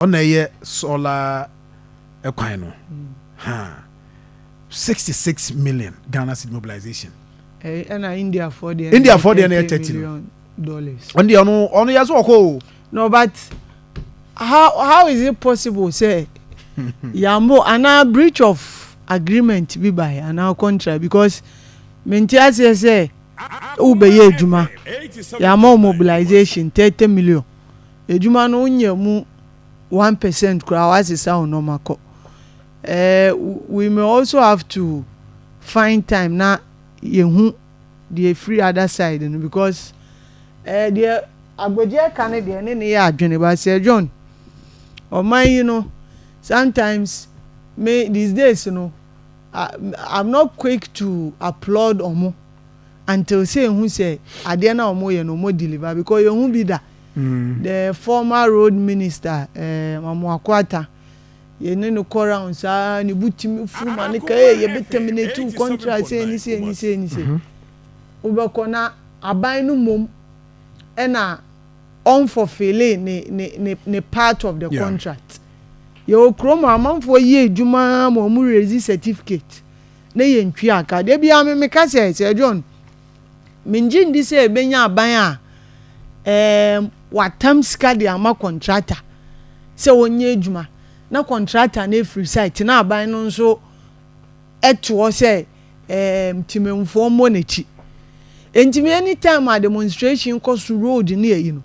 Ɔna ɛyɛ Sawla ɛkwan no ha, 66 million Ghana cedi mobilization. Ɛna Indiafoɔ deɛ. Indiafoɔ deɛ no yɛ 30 no. Million dollars. Ɔno deɛ, ɔno yɛ so ɔkɔ o. No, but how is it possible sɛ yambo anaa breach of agreement bi by anaa contract? Because mente aseɛ sɛ wobɛyɛ adwuma, yàmà mobilization 30 million, adwuma no wonyɛ mu 1% koraa, wasesa wo nɔɔma kɔ. We may also have to find time na yɛhu deɛ free other side no, because deɛ agbagye ka no deɛ ne yɛ adwene ba. Sɛ John, ɔman yi no, sometimes me, these days no, I'm not quick to applaud ɔmo until sɛ ehu sɛ adeɛ na ɔmo yɛ no, ɔmo deliver, because ehu bi da. The former road minister, Amoako Atta, yɛne no kɔ round saa, ne bu timi fu ma ne ka ee, yɛbɛ terminate wo contract sɛ ɛni sɛ ɛni sɛ ɛni sɛ wobɛkɔ na aban no mom ɛna ɔnfulfil ne part of the contract. Yɛwɔ kurom a amanfoɔ yie adwuma ma ɔmo raise certificate na yɛ ntwi aka deɛ bi ame. Meka sɛ John, mengye ndi sɛ ebenya aban a watam sika de ama contractor sɛ wɔnyɛ adwuma na contractor no efiri site na aban no nso ɛto hɔ sɛ tìmɛnfoɔ mmɔ n'akyi. Ntumi anytime a demonstration kɔ so, road ne yɛ yi no,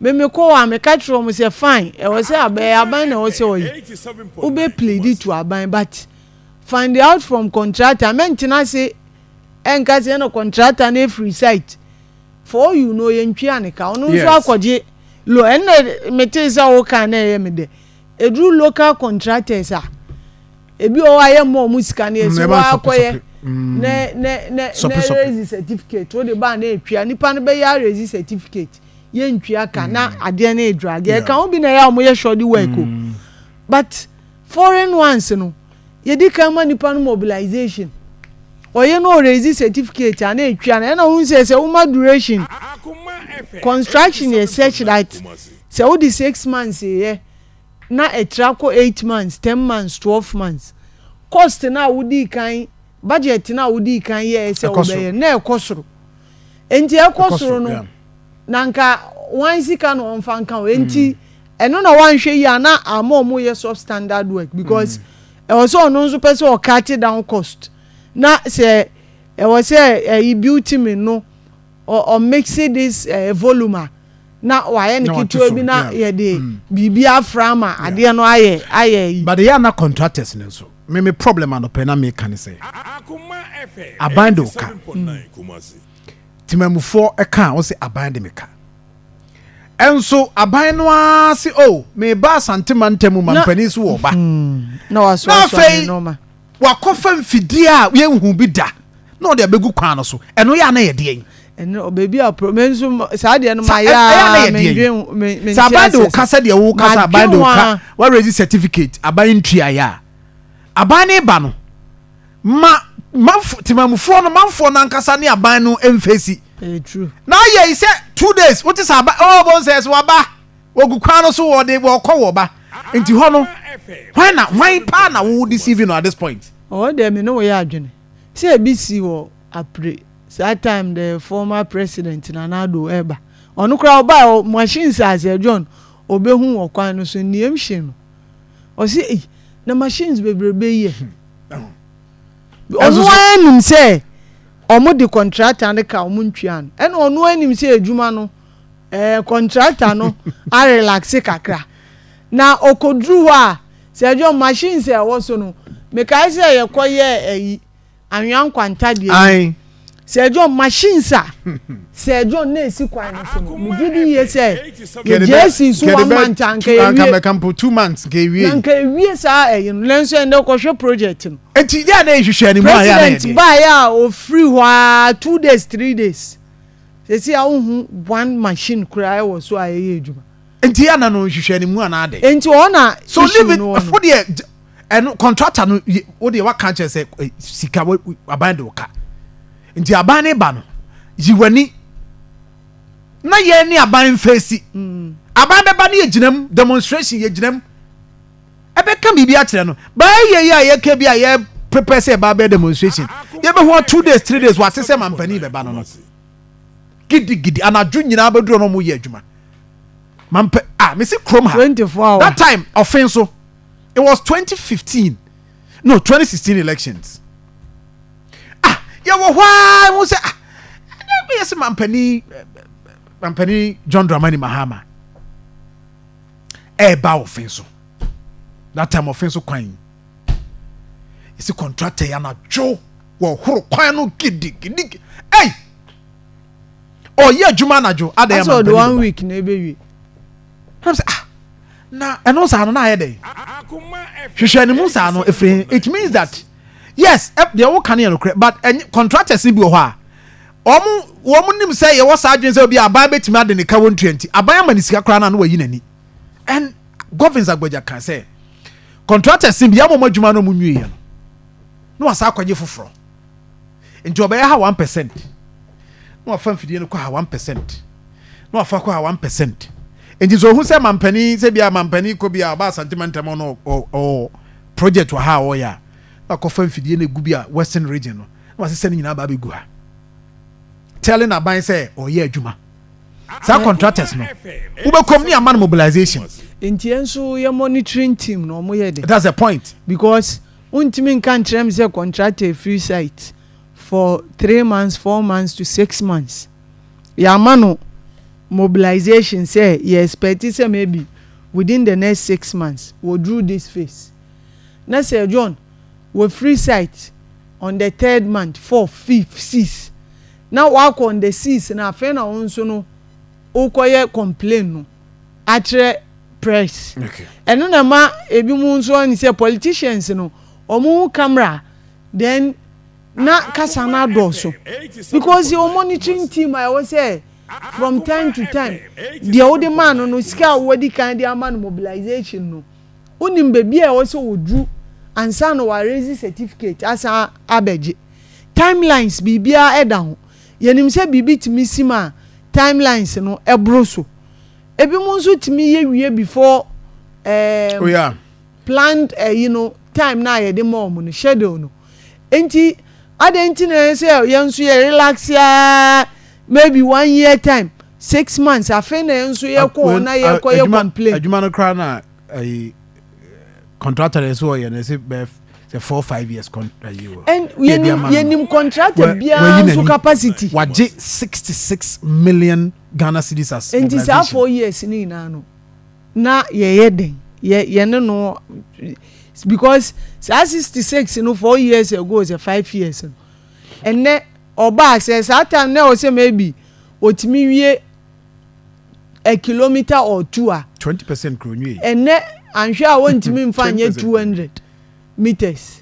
mímí kɔ hɔ a, meka kyerɛ wɔn sɛ fine, ɛwɔ sɛ abɛɛ aban na ɛwɔ sɛ ɔyɛ, wobɛ plead to aban, but find out from contractor. Mɛntena se ɛnka sɛ ɛna contractor no efiri site. For all you know, yɛn ntwi anika, ɔno nso akɔgye lo. Ɛnna mete sɛ ɔka na ɛyɛ mi dɛ eduru local contractors a, ebi wɔ hɔ a yɛ mɔ ɔmo sika no, yɛsi ɛba wakɔyɛ nsɔpe. ne Sɔpe, ne sɔpe. raise certificate o de ba na etwia nipa no bɛyɛ araise certificate, yɛ ntwia ka na adeɛ no edrag. Ɛka ho bi na ɛyɛ a ɔmo yɛ shoddy work o, but foreign ones no, yɛdi kan ma nipa no mobilization, ɔyɛ no ɔraise certificate a na etwia no. Ɛna ohun sɛ woma duration construction yɛ such that sɛ wodi 6 months yɛ na ɛtra kɔ 8 months, 10 months, 12 months, cost na wodi kan, budget na wodi kan yɛ sɛ Ɛkɔ soro. wobɛyɛ na ɛkɔ soro. Nti ɛkɔ Ɛkɔ soro soro, no, na nka wɔn sika na wɔn fa nka o. Nti ɛno na wɔanhwɛ yi a, na ama ɔmo yɛ substandard work, because ɛwɔ sɛ ɔno nso pɛ sɛ ɔcut down cost, na sɛ ɛwɔ sɛ ɛyi bitumen no, ɔ ɔmix this volume a, na wayɛ ne Na wate ketewa so, bi na yɛde biribi afra ama adeɛ no ayɛ yi. But ɛyɛ ana contractors ne nso, me problem anɔpɛ na meka ne sɛ aban de wo ka, temamufoɔ ɛka a wo sɛ aban de me ka, ɛnso aban no ara se o meba Asantema ntam ma mpanin so wɔ ba na wasoasoa Na afei- ne nneɛma. Wakɔfa mfidie a yɛnhu bi da na ɔde abɛgu kwan no so. Ɛno yɛ ana yɛ deɛn? Ɛno baabi a pro me nso saa deɛ no ma yɛ ɛyɛ ana a yɛ deɛn? mendwen me Sɛ aban de wo ka, sɛdeɛ wo ka sɛ aban de wo ka, Madwen ho. Warezi certificate, aban ntuayɛ a aban ne ba no ma manfo, temamufoɔ no, manfoɔ no ankasa ne aban no mfɛsi. Ɛyɛ true. Na ayɛ yi sɛ 2 days wote sɛ aba ɔbɔ nsɛ sɛ waba wɔgu kwan no so, wɔde wɔkɔ wɔ ba. Nti hɔ no, hwan na hwan paa na wo deceive no at this point? Ɔwɔ deɛ me ne wo yɛ adwene sɛ ebi si wɔ Apre saa time, the former president Nana Addo ɛba, ɔno koraa ɔbaa ɔ machines a sɛ John obehu wɔ kwan no so nneɛm hyɛ no, ɔsi eyi na machines bebrebe yɛ. Ɔno ara nim sɛ ɔmo de contractor no ka ɔmo ntua no, ɛna ɔno anim sɛ adwuma no contractor no arelax kakra na okoduru hɔ a, sɛ John, machines a ɛwɔ so no, mekae sɛ yɛkɔ yɛ ɛyi anwea nkwanta deɛ yi. Sɛ John, machines a sɛ John na esi kwan no so no, megye di yie sɛ yɛgye esi so one month anka anka ewie. Mɛka mpo 2 months nka Na ewie. nka ewie saa ɛyi no, nanso ɛnɛ kɔhwɛ project no. Eti yɛ a na ehwehwɛ ne mu a yɛ a na yɛ President deɛ baayɛ a ofiri hɔ a, 2 days, 3 days, sisi a wohu one machine koraa ɛwɔ so a ɛyɛ adwuma. Nti yɛ ana no nhwehwɛ ne mu ana ade? Nti wɔn na So issue leave it no wɔ no. fo deɛ, ɛno contractor no wo deɛ waka kyerɛ sɛ sika aban de wo ka, nti aban ne ba no, yi w'ani na yɛn ne aban mfɛsi. Aban bɛba ne yɛ gyina mu demonstration, yɛ gyina mu. Ɛbɛka biribi akyerɛ no. Bɛyɛ yi a yɛka bi a yɛ prepare sɛ ɛba bɛyɛ demonstration, yɛbɛhu 2 days, 3 days, wate sɛ mampanin bɛba no. Gidigidi anadwo nyinaa bɛduro no, ɔmo yɛ adwuma mampɛ. Ah, mesi kurom ha. 24 hours. That time ɔfen so, it was 2015, no, 2016 elections. Ah, yɛwɔ hɔ a mo sɛ, ah, ɛnɛ yɛ sɛ mampanin John Dramani Mahama ɛɛba ɔfen so. That time ɔfen so kwan yɛsi contractor yɛ anadwo wɔhoro kwan no gidigidi. Ɛy, ɔyɛ adwuma anadwo adɛ. Asɛ ɔde one week na ebe wie. Ɛna sɛ, ah, na ɛno saa no na ayɛ dɛ hwehwɛ ne mu saa no efiri. It means that yes, deɛ wɔka no yɛ nokorɛ, but ɛny contractors ni bi wɔ hɔ a wɔn nim sɛ yɛwɔ saa adwene sɛ obi aban bɛtumi ade ne ka wɔn ntua, nti aban ama ne sika koraa na no wɔyi n'ani. And Governs Agbagya kan sɛ contractors ni bi yɛ wɔn adwuma no wɔn nwie yɛ no na wɔasa akɔgye foforɔ, nti ɔbɛyɛ ha 1% na wafa mfidie no kɔ ha 1% na wafa kɔ ha 1%. Nti sɛ ohun sɛ mampanin, sɛ bia mampanin kɔ bi a ɔba Asante mantam no, ɔ project wɔ ha a ɔyɛ a, na akɔfa mfidie no egu bi a Western Region no na wasesɛ no nyinaa ba abɛgu ha, telling aban sɛ ɔyɛ adwuma. Saa contractors no, wobɛkɔm ne ama no mobilization. Nti yɛn nso yɛ monitoring team na ɔmo yɛ de. That's the point. Because ntumi nka nkyerɛ mi sɛ contractor free site for 3 months, 4 months to 6 months, yàmà no mobilization sɛ yɛ expect sɛ maybe within the next 6 months wɔ this phase, na sɛ John wɔ free site on the third month, fourth, fifth, sixth, na wakɔ on the sixth, na afei na wɔn nso no wokɔyɛ complain no akyerɛ press. Ɛno na ma ebi mu nso ɔne sɛ politicians no, wɔn ho camera then na kasa no adɔɔso, because yɛ monitoring team a ɛwɔ sɛ from time to time deɛ wode maa no, sika a wɔdi kan de ama no mobilization no, wonim beebi a ɛwɔ sɛ wɔduru ansa na wɔarezi certificate asan abɛgye. Timelines biribiara ɛda ho. Yɛnim sɛ biribi tumi si mu a timelines no ɛboro so, ebi mu nso tumi yɛ wie before planned time na yɛde ma wɔn no, schedule no. Nti adan nti na yɛ sɛ yɛn nso yɛ relax yaa, maybe one year time, 6 months, afei na yɛn nso yɛ kɔ na yɛ kɔ yɛ complain. Adwuma no koraa na ayi contractor yɛ so ɔyɛ no ɛsɛ bɛɛ sɛ 4, 5 years ayi wɔ. And yɛnim contractor biara nso capacity. Wagye 66 million Ghana cedis as Nti saa 4 years ni nyinaa no na yɛyɛ den yɛ yɛne no, because saa 66 no 4 years ago sɛ 5 years no, ɛnɛ ɔbaa sɛ saa time na ɔsɛ maybe otumi wie a kilometre or two a. 20% kuro nwie. Ɛnɛ anhwɛ a wɔntumi nfa nyɛ 200 meters.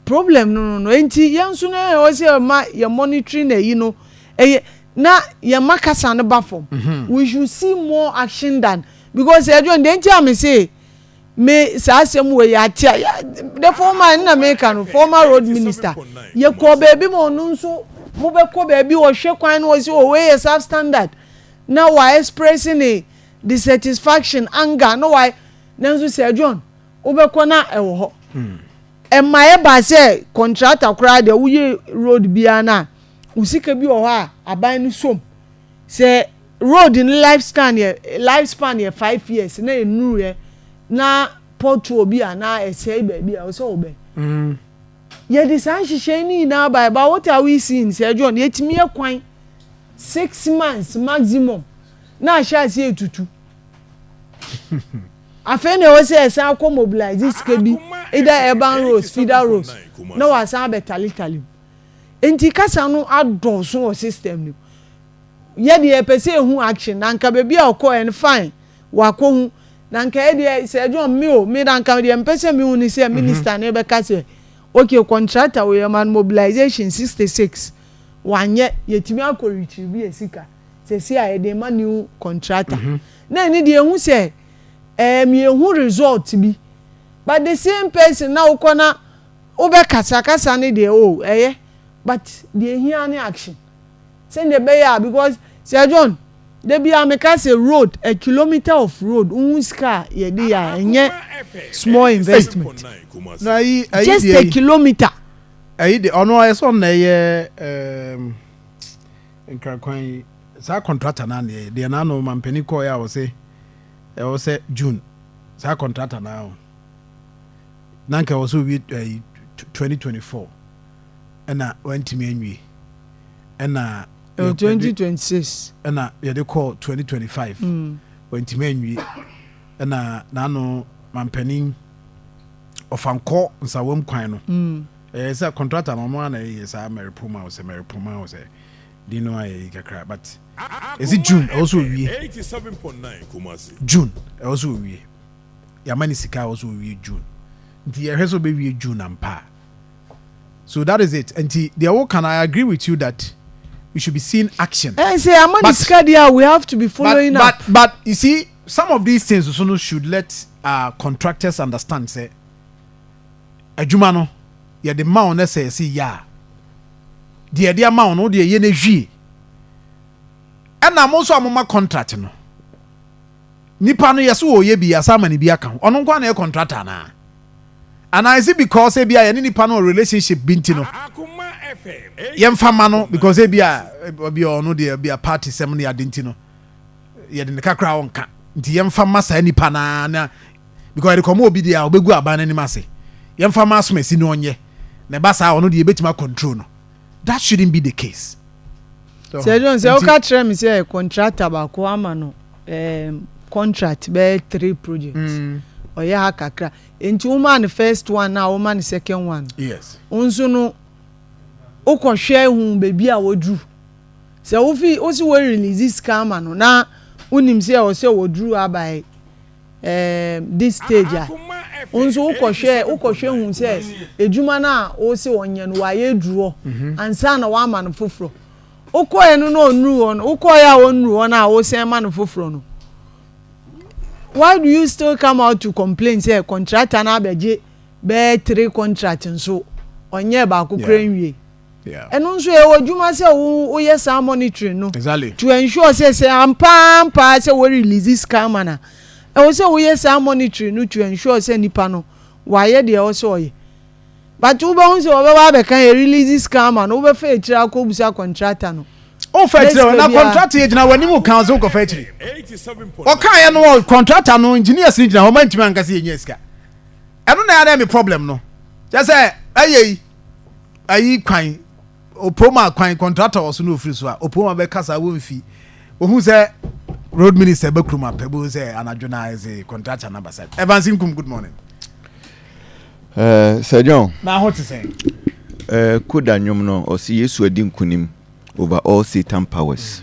Problem no nti yɛn nso no ɛwɔ sɛ ɛma yɛ monitoring na ɛyi no ɛyɛ na yɛn ma kasa no ba fam. We should see more action than because ɛdwo deɛ nti a me se me saa asɛm wɔ yɛ ate a, the former nna meka no, former road minister, yɛkɔ baabi ma ɔno nso mo bɛkɔ baabi wɔhwɛ kwan no, wɔsi wɔ wei yɛ substandard na wa express ne dissatisfaction, anger na wa nanso sɛ John wobɛkɔ na ɛwɔ hɔ. Ɛma ɛba sɛ contractor koraa deɛ woyɛ road biara na wo sika bi wɔ hɔ a aban no som sɛ road no life span yɛ 5 years na enuru yɛ na pothole bi a na ɛsɛe baabi a ɔsɛ ɔbɛn. Yɛde saa nhyehyɛ no nyinaa ba ɛba. What are we seeing, sɛ John? Yɛtumi yɛ kwan 6 months maximum na ahyɛ ase etutu. Afei na ɛwɔ sɛ ɛsan akɔ mobilize sika bi, either urban roads, feeder roads, na wasan abɛtaletale mu. Nti kasa no adɔɔso wɔ system no. Yɛde yɛpɛ sɛ ehu action na nka beebi a ɔkɔ yɛ no, fine, wakɔ hu na nka yɛ deɛ sɛ John mi o mi na nka deɛ mpɛ sɛ mi hu ni sɛ minister ne bɛka sɛ okay, contractor wɔ yɛ ma mobilization 66 wanyɛ, yɛtumi akɔ retrieve yɛ sika sɛsi a yɛde ma new contractor na ɛni deɛ ehu sɛ yɛhu result bi. But the same person na wokɔ na wobɛ kasakasa ne deɛ o ɛyɛ, but deɛ ehia ne action sɛnea ɛbɛyɛ a, because sɛ John debi a meka sɛ road, a kilometre of road, nhun sika a yɛde yɛ a ɛnyɛ. Small investment. Na ayi ayi Just a kilometer. Ayi de ɔno ayɛ sɛ ɔno na ɛyɛ nkrakwan yi saa contractor naa na ɛyɛ deɛ n'ano mampanin kɔɔ yɛ a wɔsɛ ɛwɔ sɛ June saa contractor naa o na nka ɛwɔ sɛ owie ɛyi 2024 ɛna wantumi anwie ɛna Ɛwɔ 2026. Ɛna yɛde kɔɔ 2025 wantumi anwie ɛna n'ano mampanin ɔfankɔ nsawam kwan no ɛyɛ sɛ contractor no ɔno ana ɛyɛ saa Mary Poma sɛ Mary Poma sɛ din no ayɛ yi kakra, but ɛsi June ɛwɔ sɛ owie June, ɛwɔ sɛ owie. Yɛama ne sika, ɛwɔ sɛ owie June, nti yɛhwɛ sɛ ɔbɛwie June ampa a. So that is it. Nti deɛ woka no, I agree with you that we should be seeing action. Ɛ sɛ ama ne sika deɛ a, we have to be following but, up. But you see, some of these things also no should let contractors understand sɛ adwuma no yɛde ma wo no, sɛ yɛsɛ yɛ a, deɛ yɛde ama wo no, deɛ yɛ no hwie. Ɛna mo nso a moma contract no, nipa no yɛsɛ wɔyɛ bi yɛasa ama ne bi aka ho, ɔno nko ana yɛ contractor anaa is it because ebi a yɛne nipa no wɔ relationship bi nti no yɛmfa ma no, because ebi a ebi a ɔno deɛ ebi a party sɛm ne ade nti no yɛde ne kakra a ɔnka nti yɛmfa ma saa nipa naa na because yɛde kɔma obi deɛ a ɔbɛgu aban n'anim ase, yɛmfa ma asomasi no ɔnyɛ na ɛba saa, ɔno deɛ yɛbɛtumi control no. That shouldn't be the case. Sɛ John sɛ woka kyerɛ me sɛ contractor baako ama no contract bɛyɛ three projects, ɔyɛ ha kakra nti woma no first one na woma no second one, wo nso no wokɔhwɛ hu baabi a wɔduru sɛ wofi wosi wɔ release sika ama no na wonim sɛ ɛwɔ sɛ wɔduru abae this stage a, wo nso wokɔhwɛ hu sɛ edwuma no a wosi wɔnyɛ no wayɛ duru hɔ ansa na wama no foforɔ. Wokɔɛ no na ɔnuru hɔ no, wokɔɛ a ɔnuru hɔ no a wosan ma no foforɔ no, why do you still come out to complain sɛ contractor no abɛgye bɛyɛ three contract nso ɔnyɛ baako kora nwie? Ɛno nso ɛwɔ adwuma sɛ wo woyɛ saa monitoring no to ensure sɛ ampa ampa sɛ wɔ release sika ama na ɛwɔ sɛ woyɛ saa monitoring no to ensure sɛ nipa no wayɛ deɛ ɛwɔ sɛ ɔyɛ. But wobɛhu sɛ wɔbɛba abɛka yɛ release sika ama no, wobɛfa akyire akɔbusa contractor no. Wofa akyire na contractor yɛ gyina w'anim kan sɛ wokɔfa akyire. Ɔkaeɛ no, contractor no engineers no gyina hɔ ma ntumi anka sɛ yɛnya sika. Ɛno na ɛyɛ me problem no kyɛ sɛ ɛyɛ yi ayi kwan Opoma kwan contractor wɔ so na ofiri so a Opoma bɛka saa wɔmfi ohun sɛ road minister bɛ kurom apɛ bɛhu sɛ anadwo na ayɛ sɛ contractor naba sɛ. Evans Nkum, good morning. Sir John. Na ho te sɛn? Koda nnwom no ɔsi Yesu adi nkunim over all Satan powers.